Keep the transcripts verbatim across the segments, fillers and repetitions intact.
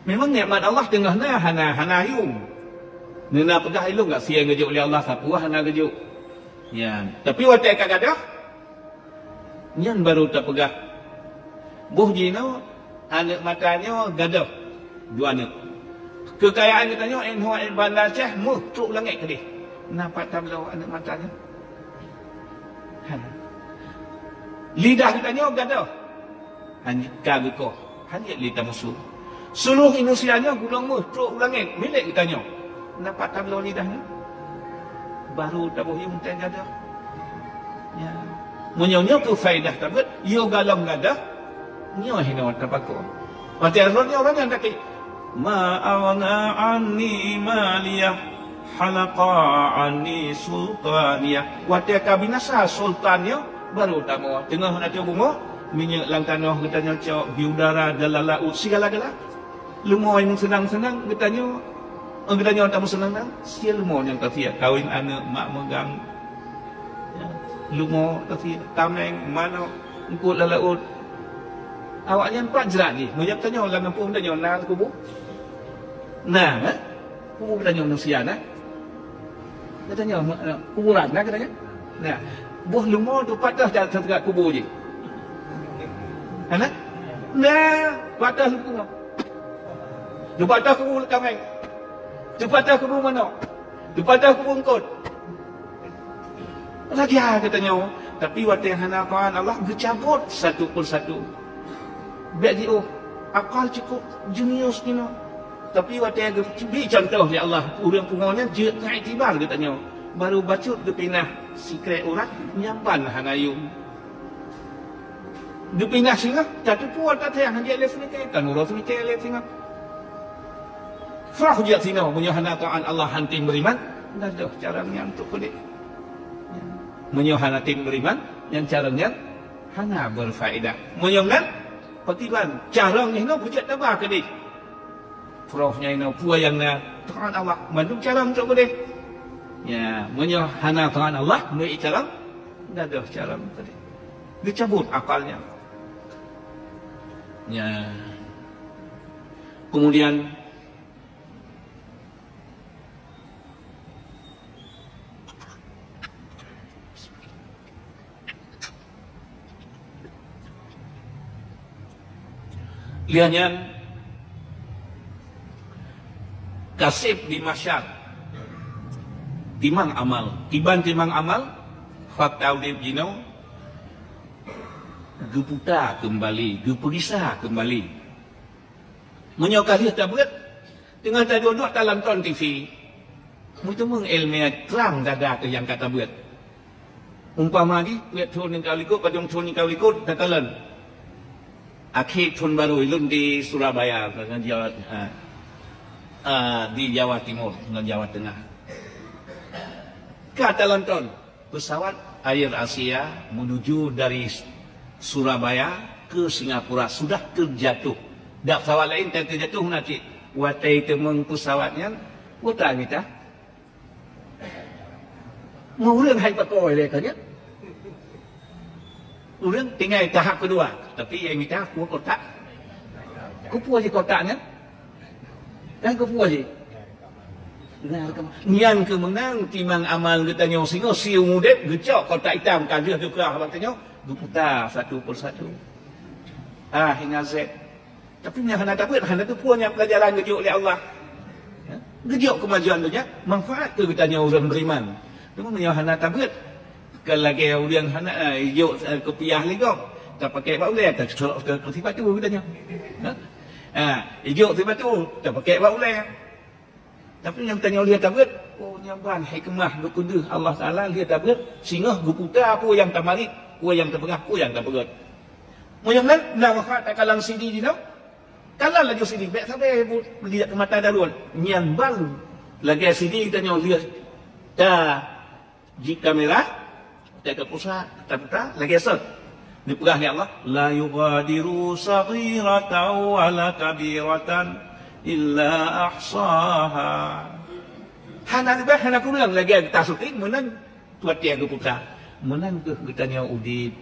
Memang nikmat Allah teungoh na hana, hana yum. Neuna peugah ilong gak siang geujok lé Allah sapeue hana geujok. Ya, tapi watée ka gadôh, nyan baru tapeugah. Boh jinoe aneuk mata nyoe gadôh dua aneuk. Keukayaan geutanyoe inho banda ceh meuh trok langét keudeh. Na pat tabloe aneuk mata nyoe? Hana. Lidah geutanyoe gadôh. Hana ka geukoh, hana lé tamusu. Seuluruh manusia nyoe gulong meuh trok u langét milék geutanyoe. Na pat tabloe lidah nyoe? Baru taboh yum teuh gadôh. Ya. Meunyoe nyoe keuh faedah tabeuet, yôh galom gadôh, nyoe hinoe tapakoe. Watée lheueh nyoe ureuëng nyan takheun, "Ma aghna anni maliyah, halaqa anni sultaniyah." Watée ka binasa sultan nyoe, baru tamoe. Teungoh na teuh bumoe, minyeuk lam tanoh geutanyoe cok, di udara, dalam laôt, sigala-gala. Leumo nyang seunang-seunang geutanyoe, eh, geutanyoe tameuseunang-seunang, sie leumo nyang tasie, kawin aneuk, mak meugang. Ya, leumo tasie, tameng, manok, eungkôt lam laôt. Awaknyan pat jrat jih, meunyoe tanyoe lam gampông tanyoe na kubu? Na, eh? Kubu geutanyoe manusia na? Geutanyoe, eh, kuburan na geutanyoe? Na. Boh leumo teupatéh tat-, tat-, tat kubu jih. Hana? Na, patéh kubu. Teupatéh kubu tameng. Teupatéh kubu manok. Teupatéh kubu eungkôt. Lagée geutanyoe, tapi watée hana taát Allah geucabot satu persatu. Bék jiôh, akal cukup jenius nyoe. Tapi watée geubri contoh lé Allah, ureuëng pungo nyan jeuet keu iktibar geutanyoe. Baru bacut geupinah sikrek urat, nyan ban hana yum. Geupinah singoh, tateupeue tateueng hana jeuet lé seumiké, kan uroe seumiké lé singoh. Froh jeuet sinoe, meunyoe hana taát Allah han tem beuriman, gadôh carông nyan untuk peudeh. Meunyoe hana tem beuriman, nyan carông nyan hana berfaedah. Meunyoe nyan, pakriban carông nyoe beujeuet taba keudeh. Froh nyan inoe peue nyang na taát Allah, mandum carông untuk peudeh. Ya, meunyoe hana taát Allah, meu carông, gadôh carông keudeh. Geucabot akalnya. Ya. Kemudian, lihat nyan, ka sép di mahsyar, timang amal, kiban timang amal, fakta udeb jinoe, geuputa keumbali, geupeurisa keumbali. Meunyoe ka lheueh tabeuet, teungoh taduek-duek talonton T V, meuteumé iéleumé trang dada keu nyang ka tabeuet. Umpama jih, peuet thon nyang ka likot, padum thon nyang ka likot, takalon. Akhé thon barô lôn di Surabaya, ngon Jawa, ha, ha, di Jawa Timur, ngon Jawa Tengah. Ka talonton. Pesawat Air Asia menuju dari Surabaya ke Singapura sudah terjatuh. Dak pesawat laén terjatuh na cit. Watée teumong pesawat nyan, watée mita. Ureuëng hai pakoi lé ka nyan. Ureuëng tinggai tahap kedua, tapi yang mita kuah kotak. Kupuh je kotak nyan. Kan kupuh je. Nah, nyan keuh meunan timang amal geutanyoe singoh siumu udeb geucok kotak itam ka lheueh geupeugah bak tanyoe geuputa satu persatu. A hingga Z. Tapi nyan hana tabeuet, hana teupeue nyan peulajaran geujok lé Allah. Ya, geujok keumajuan donya, manfaat keu geutanyoe ureuëng beriman. Cuma meunyoe hana tabeuet, ka lagée ureuëng hana, eh, ijok, eh, kupiah ligong, tapakai bak ulée, tacok keu, keu sipatu geutanyoe. Ha? Ha, ijok sipatu, tapakai bak ulée. Tapi nyang tanyoe lheueh tabeuet, oh, nyan ban hikmah geupeudeuh Allah Taala lheueh tabeuet, singoh geuputa peue nyang tamarit, peue nyang tapeugah, peue nyang tapeugét. Meunyoe na, na manfaat takalon C D jinoe, kalon laju C D, bék sabe bu-, beuliak keu mata daruet. Nyan ban lagée C D tanyoe lheueh ta Jeuet kamera, watée ka pusa, taputa, lagée sot. Neupeugah lé Allah, "La yughadiru saghiratan wa la kabiratan illa ahsaha." Hana leubeh, hana kureueng lagée geuta syuting, meunan watée geuputa. Meunan keuh geutanyoe udeb.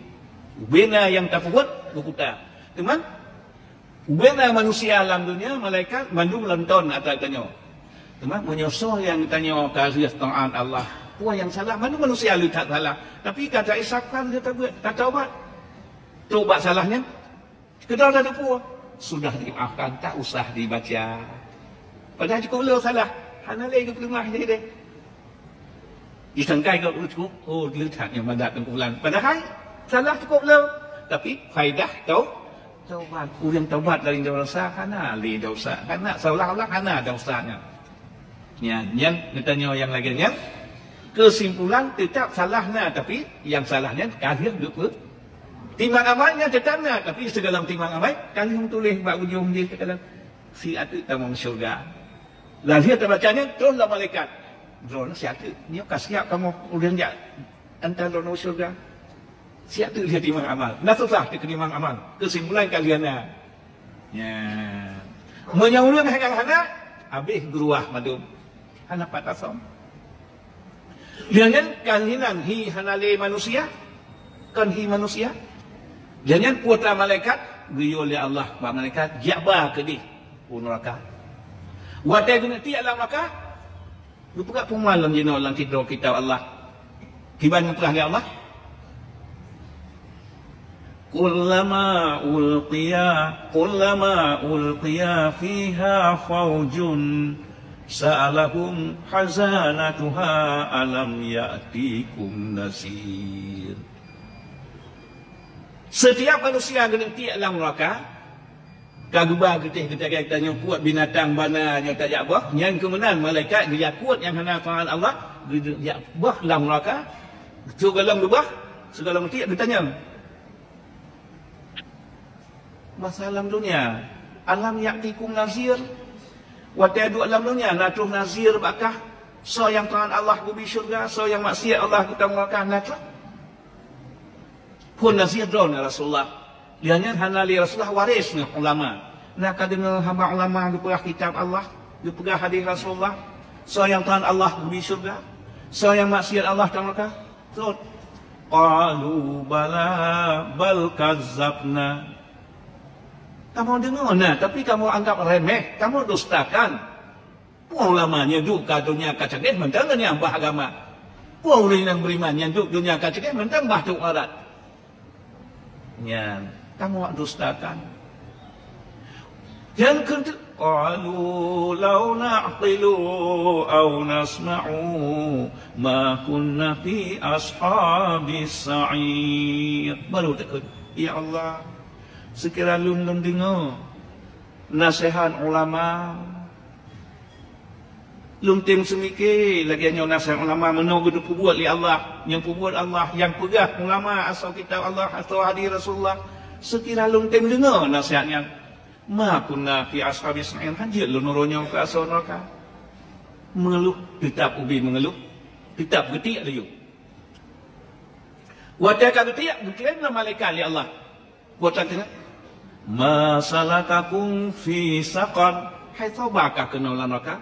Ubena nyang tapeubuet, geuputa. Teuma, Ubena manusia lam dunia, malaikat mandum lonton ata tanyoe. Teuma meunyoe soe nyang tanyoe ka lheueh taat Allah, peue nyang salah? Mandum manusia lheueh that salah. Tapi ka taisapkan, ka tabeuet, ka taubat. Tobat salah nyan, keudroe tateupeue, sudah dimaafkan, tak usah dibaca. Padahai cukup le salah, hana lé geupeuleumah jadi deh. Disangkai keu ureuëng cukup, oh, le that nyang mandat Teungku Fulan. Padahai salah cukup le, tapi faedah tau taubat. Ureuëng taubat dari dosa hana lé dosa, hana, seolah-olah hana dosa nyan. Nyan, nyan geutanyoe nyang lagée nyan. Kesimpulan, tetap salah na, tapi nyang salah nyan ka lheueh geupeu. Timbang amal nyan tetap na, tapi sigohlom timbang amal ka lheueh tuléh bak ujong jih, siat teuk tamong syurga. Lheueh tabaca nyan, troh lom malaikat. Droeneuh siat teuk, nyoe ka siap kamoe ureuëng jak antar droeneuh syurga. Siat teuk lheueh timbang amal. Na susah teuk timbang amal. Kesimpulan ka lheueh na. Ya. Meunyoe ureuëng nyang hana, habéh geuruwah mandum. Hana pat tasöm. Lheueh nyan ka hinan hi hana lé manusia, kon hi manusia. Lheueh nyan putra malaikat geuyue lé Allah bak malaikat, jak ba keudeh u neuraka. Watée geuneuk tiek lam neuraka, geupeugah peue lom jinoe lam sidroe kitab Allah. Kiban geupeugah lé Allah. Kullama ulqiya, kullama ulqiya fiha faujun sa'alahum khazanatuha alam ya'tikum nazir. Setiap manusia geuneuk tiek lam neuraka, ka geuba geutéh geutanyoe kuat binatang bana nyoe tajak boh, nyan keumeunan malaikat geujak kuat nyang hana taat Allah, geujak boh lam neuraka, sigohlom geuboh, sigohlom tiek geutanyong. Masa lam dunia, alam ya'tikum nazir, watée duek lam dunia na troh nazir bak kah, soe nyang taat Allah geubri syurga, soe nyang maksiat Allah geutam neuraka, na troh. Phon nazir droeneuh Rasulullah. Lheueh nyan hana lé Rasulullah, waréh ngon ulama. Na ka deungoe haba ulama geupeugah kitab Allah, geupeugah hadis Rasulullah, soe nyang taat Allah geubri syurga, soe nyang maksiat Allah tam neuraka. Sot. Qalu bala bal kazzabna. Kamoe deungoe na, tapi kamoe anggap remeh, kamoe dustakan. Peue ulama nyang duek ka donya ka cegeh mantong nyang bah agama. Peue ureuëng nyang beriman nyang duek donya ka cegeh mantong bah trok akhirat. Nyan, kamoe dustakan. Nyang keudua, qalu law na'qilu aw nasma'u ma kunna fi ashabis sa'ir. Baru takheun, "Ya Allah, seukira lôn lôn deungoe naseuhat ulama, lôn tem seumike lagée nyoe naseuhat ulama meunoe geupeubuet lé Allah, nyang peubuet Allah, nyang peugah ulama asoe kitab Allah, asoe hadis Rasulullah, seukira lôn tem deungoe naseuhat nyan, ma kunna fi ashabis sa'ir, hanjeuet lôn uroe nyoe keu asoe neuraka." Mengeluh, tetap ubé mengeluh, tetap geutiek laju. Watée ka geutiek, geukirém lom malaikat lé Allah. Buat tanya, "Ma salakakum fi saqar?" Hai soe ba kah keunoe lam neuraka?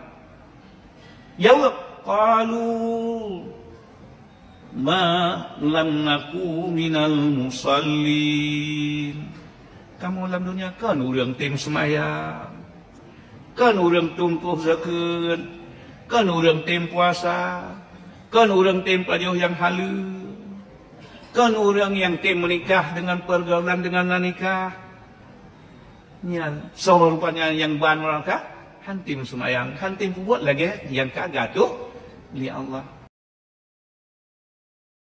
Jaweueb, qalu, "Ma lam naku minal musallin." Kamoe lam dunia kon ureuëng tem seumayang. Kon ureuëng tueng poh zakeuet, kon ureuëng tem puasa, kon ureuëng tem pajoh nyang haleue, kon ureuëng nyang tem meunikah deungon peurgaulan deungon na nikah. Nyan, soe rupanya nyang ban meurangka, han tem seumayang, han tem peubuet lagée nyang ka geuatoe lé Allah.